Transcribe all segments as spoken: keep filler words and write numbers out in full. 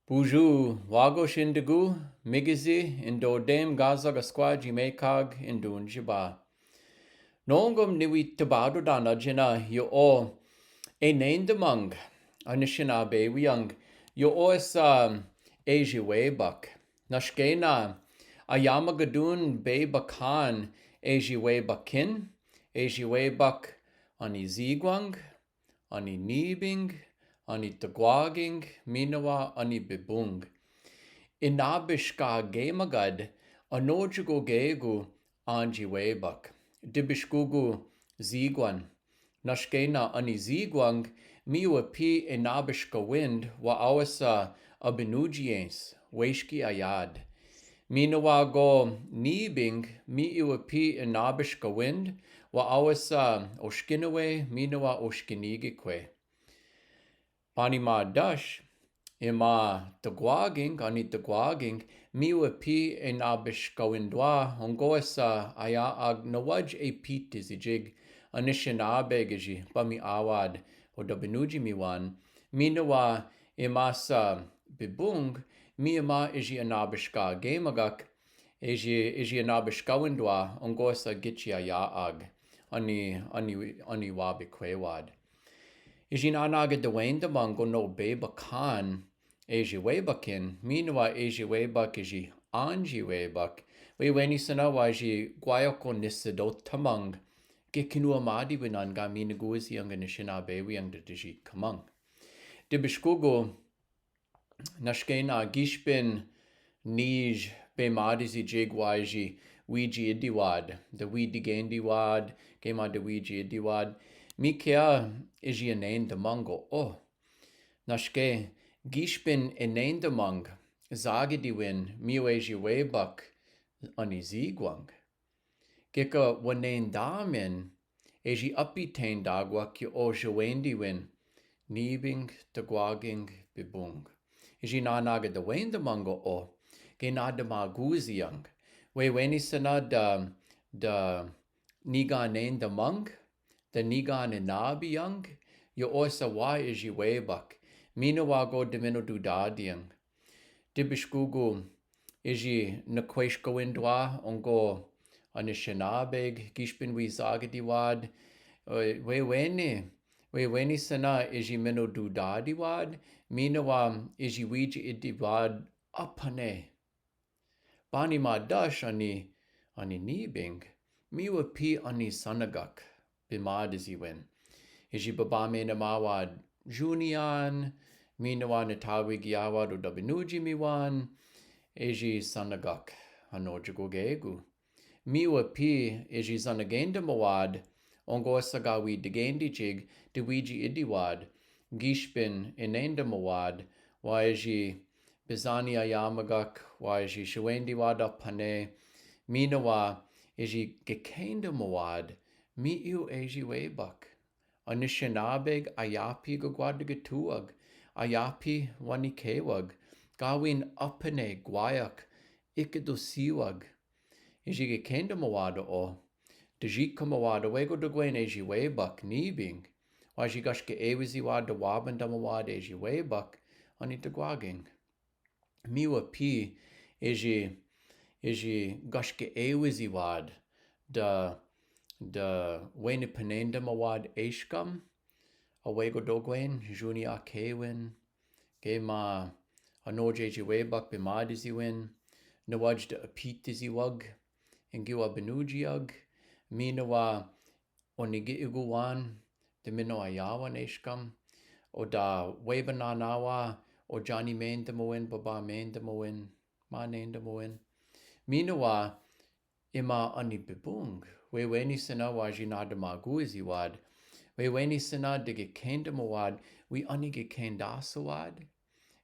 Buju, wago sindegu, migizi, indo dem gaza gaskwa jimekag indun jiba. Nongom niwi tabado dana jina yo o e nendamang, Anishinaabe wiyang, yo o esa e jiwebak. Nashkena, a yamagadun bebakan e jiwebakin, e jiwebak, Anizigwang, Aninibing, Anitagwaging, minawa Anibibung. Inabishka gemagad, anojigo gegu, anjiwebak. Dibishkugu zigwan. Nashkena Anizigwang, miwa pi inabishka wind, wa awasa abinujiens, weshki ayad. Minawa go nibing, miwa pi inabishka wind, wa awasa oshkinawe, minawa oshkinigikwe. Pani ma dash, ima tagwaging, Anitagwaging, miwa pi inabishka windwa, ongosa aya ag nawaj e piti zijig, Anishinaabe gaji, pami awad, o dabinuji miwan, minawa imasa bibung, mi ima iji inabishka gemagak, iji, iji inabishka windwa, ongosa gichi aya ag, ani, ani, aniwabikwewad. Iji nanaga dawendamang o no bebakan, e jiwebakin, minawa e jiwebak iji anjiwebak. Weweni sana wa iji gwayoko nisido tamang, ke kinua madi winan ga minaguzi yanga Anishinaabe wiyang diji kamang. Dibishkugu, nashkena gishpin nij bemadi zijig wa iji wiji idiwad, dawidi gendiwad, kema dawiji idiwad. Mikea iji inendamang o. Nashke gishpin inendamang zagidi win miwa e jiwebak Anizigwang. Keka wanendamin, iji apiten dagwak yo o jiwendi win, nibing tagwaging bibung. Iji nanaga dawendamang o, ke nadamaguzi yang. Weweni sana da, da niga nendamang, da niga ninabi yang, yo o esa wa iji webak, minawa go damino dudadi yang. Dibishkugu, iji nakweshka windwa, ongo Anishinaabe, gishpin wi zagidi wad, eh, weweni, weweni sana iji mino dudadi wad, minawa iji wiji idiwad apane. Pani ma dash ani, Aninibing, miwa pi ani sanagak, bimadi ziwin. Iji babame namawad junian, minawa natawi giawad o dabinuji miwan, iji sanagak, anojigo gegu. Miwa pi, iji zanagendamawad, ongosa gawi digendijig, dawiji idiwad, gishpin inendamawad, wa iji bizani ayamagak, wa iji jiwendiwad apane, minawa iji gakendamawad, miwa e jiwebak. Anishinaabe ayapi gagwad gatuag, ayapi wanikewag, gawin apane gwayak, ikadosiwag. Iji gakendamawad o, diji kamawad wego dagwen e jiwebak nibing, wa iji gashka ewizi wad dawabandamawad e jiwebak, Anitagwaging. Miwa pi, iji, iji gashka ewizi wad, da, da wene panendamawad eshkam, awego dagwen, juni akewin, kema anoji e jiwebak bimadi ziwin, nawaj da apiti ziwag, ingiwa binuji ag, minawa onigi iguwan, damino ayawan eshkam, o da webananawa, o jani mendamawin, baba mendamawin, ma nendamawin. Minawa, ima Anibibung, weweni sana wa iji nadamaguzi wad, weweni sana da gakendamawad, wi ani gakendasawad,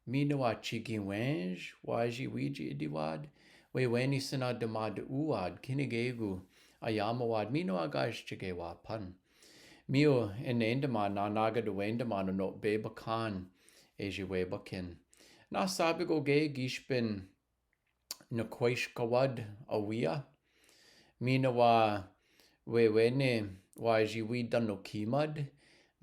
minawa chigiwenj, wa iji wiji idiwad, weweni sana da mad uwad, kinigegu, ayamawad, minawa gaj chigewapan. Miwa inendama nanaga dawendama no no bebakan, e jiwebakin. Nasabi go ge gishpin nakweshkawad awiya. Minawa weweni wa iji wi dano kimad.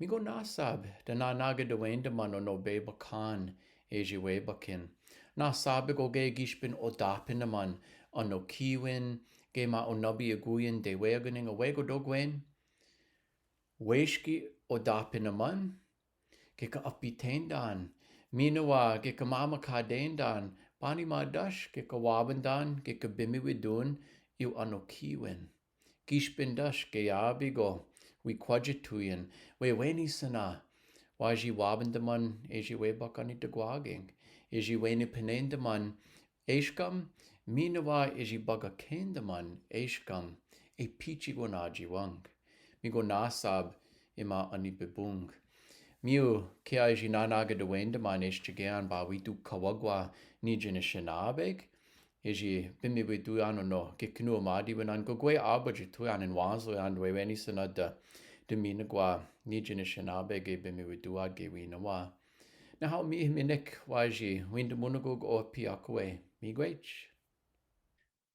Migo nasab, da nanaga dawendama no no bebakan, eži webak ken. Na sabi go ge gispin o dapin naman, ano kiwin, ge ma o nabi aguyin de weganing a wego dogwen. Weshki o dapin naman, ke ka apitendan, minawa ke ka mama kadendan, pani ma dash ke ka wabandan, ke ka bimiwidun, iw ano kiwin. Gispin dash ke yabigo, wi kwaji tuyin, we weni sana, waji wabandaman, eži webak ani dagwaging, eži weni penendaman, eškam, minawa eži baga kendaman, eškam, e pichi go naji wang. Mi go nasab, ima ani bibung. Miu, ke eži nanaga dawendaman ešchigan ba witu kawagwa, nijin a shanabeg, eži bimiwidu ano no, ke kinu amadi wanan gogwe abaji tuyan in wazo yan weweni sanada, daminagwa, nijin a shanabeg e bimiwidu age winawa. Nahaw mi minik waji, winda munagug o piakwe, miigwech.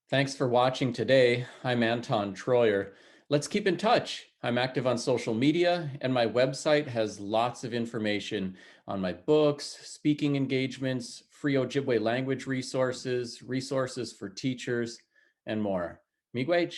Thanks for watching today. I'm Anton Troyer. Let's keep in touch. I'm active on social media, and my website has lots of information on my books, speaking engagements, free Ojibwe language resources, resources for teachers, and more. Miigwech.